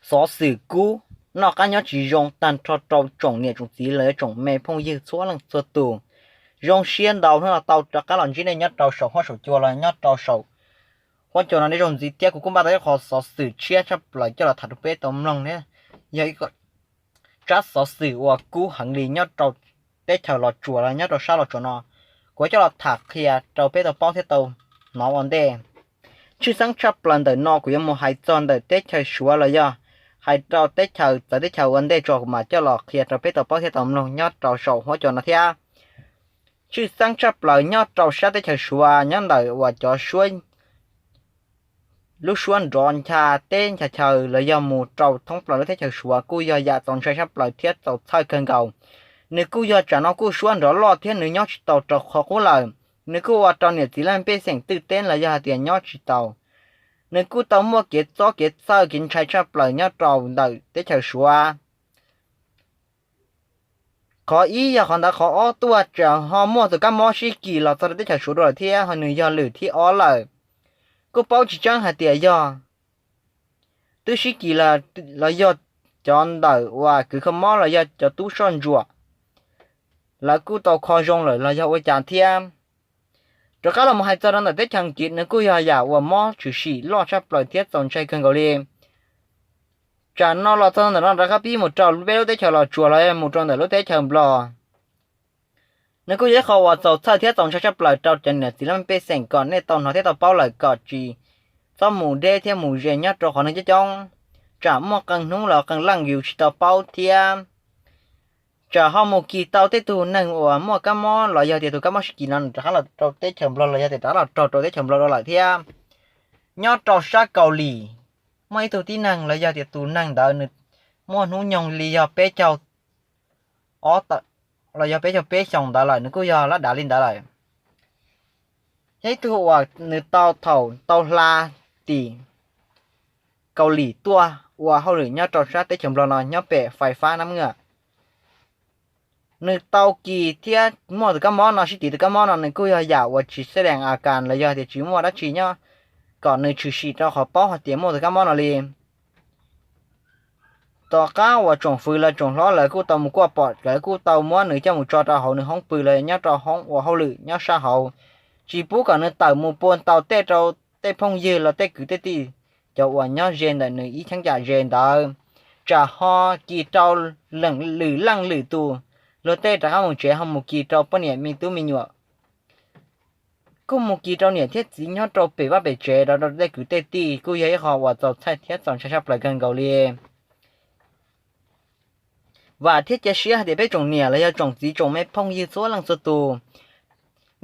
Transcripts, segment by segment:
xov xwm kub noj qab nyob tsis zoo tag nrho rau tsoom niam tsoom txiv los yog tsoom me phooj ywg txhua leej txhua tus. Zoo siab ntau hnub no tau rov qab los ntsib nej nyob rau saum huab saum cua los nyob rau saum huab cua no nej zoo ntxiv thiab kuv kuj npaj tau ib qho xov xwm tshiab tshaj plaws coj los tham rau peb tau mloog thiab. Yog ib tsab xov xwm uas kub heev li nyob rau teb chaws Los Tsuas los nyob rau sab Los Tsuas no, kuv coj los tham qhia rau peb tau paub thiab tau hnov ua ntej. Tshwj xeeb tshaj plaws ntawm no kuv yuav mus hais txog ntawm teb chaws Suav los yog hais rau teb chaws txawv teb chaws ua ntej tso kuv mam coj los qhia rau peb tau paub thiab tau mloog nyob rau saum huab cua no thiab. Tshwj xeeb tshaj plaws nyob rau sab teb chaws Suav nyob ntawm uas cov suab lub suab nrov ncha teb ncha chaw los yog mus rau thoob plaws lub teb chaws Suav kuj yog yam txaus ntshai tshaj plaws thiab txaus txhawj kawg nkaus. Nws kuj yog tsam no kuj suab nrov loj thiab nws nyob tsis tau rau qhov qub lawm. Nws kuj ua rau niam txiv leej pej xeem twj teb los yog hais tias nyob tsis tau. Nws kuj tau muaj kev txob kev txhawj kev ntshai tshaj plaws nyob rau ntawm teb chaws Suav. Qhov ib yog qhov ntawd, qhov ob tuaj tseem ho muaj tus kab mob sib kis los txog rau teb chaws Suav dua lawm thiab, ho nws yog lwm thib ob lawm. Kuj paub tsis tseeb hais tias yog twb sib kis los yog cov ntawm uas kws kho mob los yog cov tub soj ntsuam lawv kuj tau kho zoo lawm los yog ua cas thiab. Rov qab los mus hais txog rau ntawm teb chaws Askiv, nws kuj yog yam uas mob tshwm sim loj tshaj plaws thiab txaus ntshai kawg nkaus li. Tsam no los txog ntawm no rov qab pib mus rau peb lub teb chaws Los Tsuas los yog mus rau ntawm lub teb chaws Nplog. Nws kuj yog ib qho uas txaus txhawj thiab txaus ntshai tshaj plaws rau cov niam txiv leej pej xeem kom nej tau hnov thiab tau paub lawm kom tsis txhob mus deb thiab mus ze nyob rau qhov neeg coob coob. Tsam muaj qee hnub los qee leej yus tsis tau paub thiab. Tsam ho mus kis tau tej tug neeg uas muaj kab mob los yog tias tus kab mob sib kis no rov qab los rau teb chaws Nplog los yog tias rov qab los raug rau teb chaws Nplog dua lawm thiab. Nyob rau sab Kaus Lim, muaj ib tug tib neeg los yog tias tus neeg ntawd nws muaj hnub nyoog li yog peb caug ob los yog peb caug peb xyoos ntawd lawm, nws kuj yog lab dav li ntawd lawm. Yog ib tug uas nws tau thaum tau hla tim Kaus Lim tuaj ua hauj lwm nyob rau sab teb chaws Nplog no nyob pem fais fab Nab Mwj. Nws tau kis thiab muaj tus kab mob no sib kis, tus kab mob no nws kuj yog yam uas tsis xeb dees a kas los yog tias tsis muaj dab tsi nyob kom nws tshwm sim rau qhov paub hais tias muaj tus kab mob no li. Tom qab uas tsoom fwv lawv tsoom hlob lawv kuj tau mus kuaj pom, lawv kuj tau muab nws coj mus tso rau hauv nws hoob pw los nyob rau hoob ua hauj lwm nyob sab hauv, tsis pub kom nws tawm mus pua ntau tej rau tej phooj ywg los tej kwv tej tij, cov uas nyob ze ntawm nws ib cheeb tsam ze ntawd. Tsam ho kis rau lwm leej lwm tus luag tej rov qab mus tsev ho mus kis rau poj niam me tub me nyuam, kuj mus kis rau niam thiab txiv nyob rau pem vaj pem tsev rau rau tej kwv tej tij, kuj yog ib qho uas txaus txhawj thiab txaus ntshai tshaj plaws kawg nkaus li. Vam thiab cia siab hais tias peb tsoom niam los yog tsoom txiv tsoom me phooj ywg txhua leej txhua tus,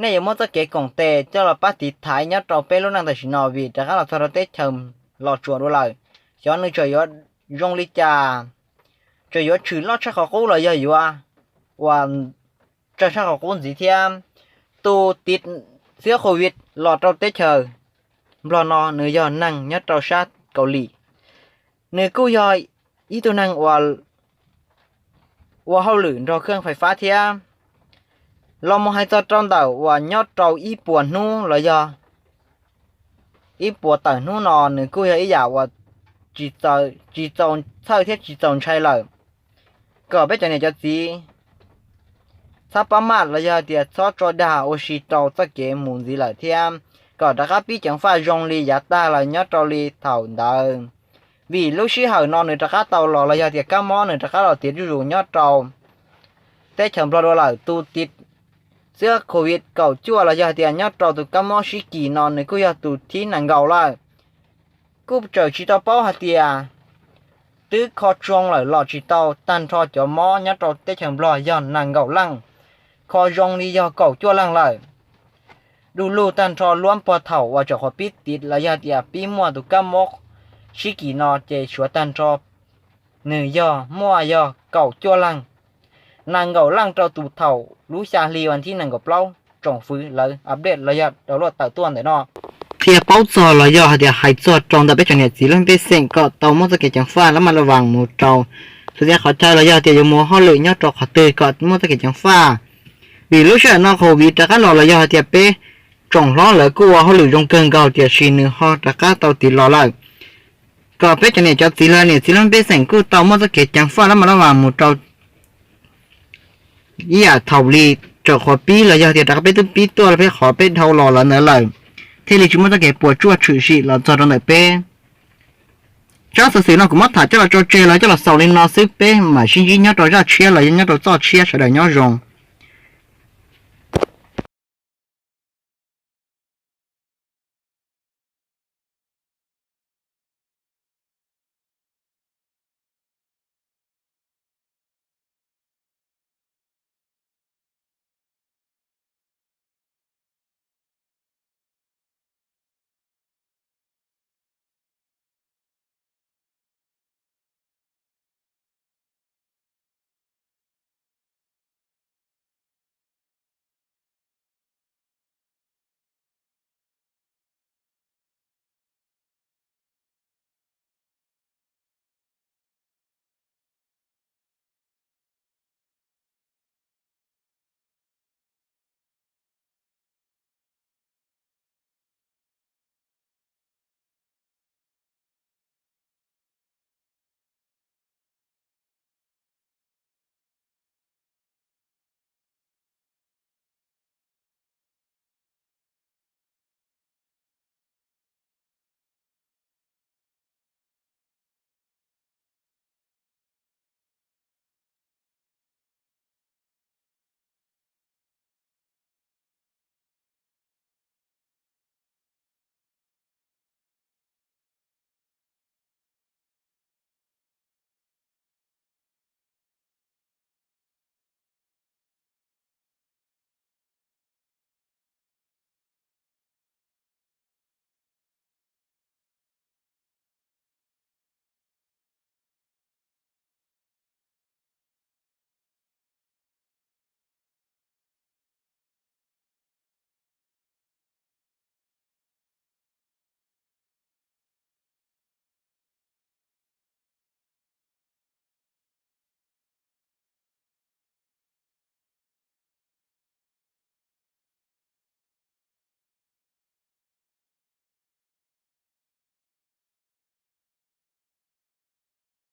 nej yuav muab txoj kev koom tes coj los pab tiv thaiv nyob rau peb lub neej tam sim no vim rov qab los txog rau teb chaws Los Tsuas dua lawm. Xyov nws tseem yuav zoo li cas, tseem yuav tshwm loj tshaj qhov qub los yog yuav uas tsawg tshaj qhov qub ntxiv thiab. Tus tiv xwb Covid los rau teb chaws Nplog no nws yog neeg nyob rau sab Kaus Lim. Nws kuj yog ib tug neeg uas ua hauj lwm nrog khej fais fab thiab. Los mus hais txog rau ntawm uas nyob rau ib puas hnub los yog ib puas tawm hnub no nws kuj yog ib yam uas tsis txaus txhawj thiab tsis txaus ntshai lawm. Kom peb cov niam cov txiv txhob pab maj los yog tias txhob tso dag ua si rau txoj kev mus ntxiv lawm thiab kom rov qab pib ceev faj zoo li yav tag los nyob rau li thaum ntawd. Vim lub sij hawm no nws rov qab tau los los yog tias kab mob nws rov qab los tiav zuj zus nyob rau teb chaws Nplog dua lawm. Tus tiv xwb Covid kaum cuaj los yog tias nyob rau tus kab mob sib kis no nws kuj yog tus thib nees nkaum lawm. Kuj tseem tsis tau paub hais tias twb kho tsoo lawm los tsis tau, tag nrho cov mob nyob rau teb chaws Nplog yog nees nkaum leej, kho zoo li yog kaum cuaj leej lawm. Du lug tag nrho luab pog thaum uas tseem qhuav pib tiv los yog tias pib muaj tus kab mob sib kis no ces suav tag nrho nws yog muaj yog kaum cuaj leej, nees nkaum leej rau tus thaum lub xya hli vas thib nees nkaum plaub tsoom fwv lawv update los yog download tawm tuaj ntawm no. Qhia paub txog los yog hais tias hais txog rau ntawm peb cov niam txiv lub pej xeem kom tau muaj txoj kev ceev faj lab maj laj vas mus rau txhua txhia qhov chaw los yog tias yuav mus hauj lwm nyob rau qhov twg kom muaj txoj kev ceev faj. Vim lub sij hawm no Covid rov qab los los yog hais tias peb tsoom hlob lawv kuj ua hauj lwm zoo kawg nkaus tiam sis nws ho rov qab tau tiv los lawm. kom peb cov niam cov txiv los niam txiv lub pej xeem kuj tau muaj txoj kev ceev faj lab mas lab vas mus rau ib yam thaum li, raws qhov pib los yog tias rov qab peb twb pib tuaj los peb qhov peb dhau los lawm ntawd lawm, thiaj li tsis muaj txoj kev puas tsuaj tshwm sim los txog rau ntawm peb. Tsab xov xwm no kuv muab tham coj los tso tseg los coj los xaus li no xwb, peb mam sib ntsib nyob rau zaj tshiab los yog nyob rau txoj tshiab, sawv daws nyob zoo.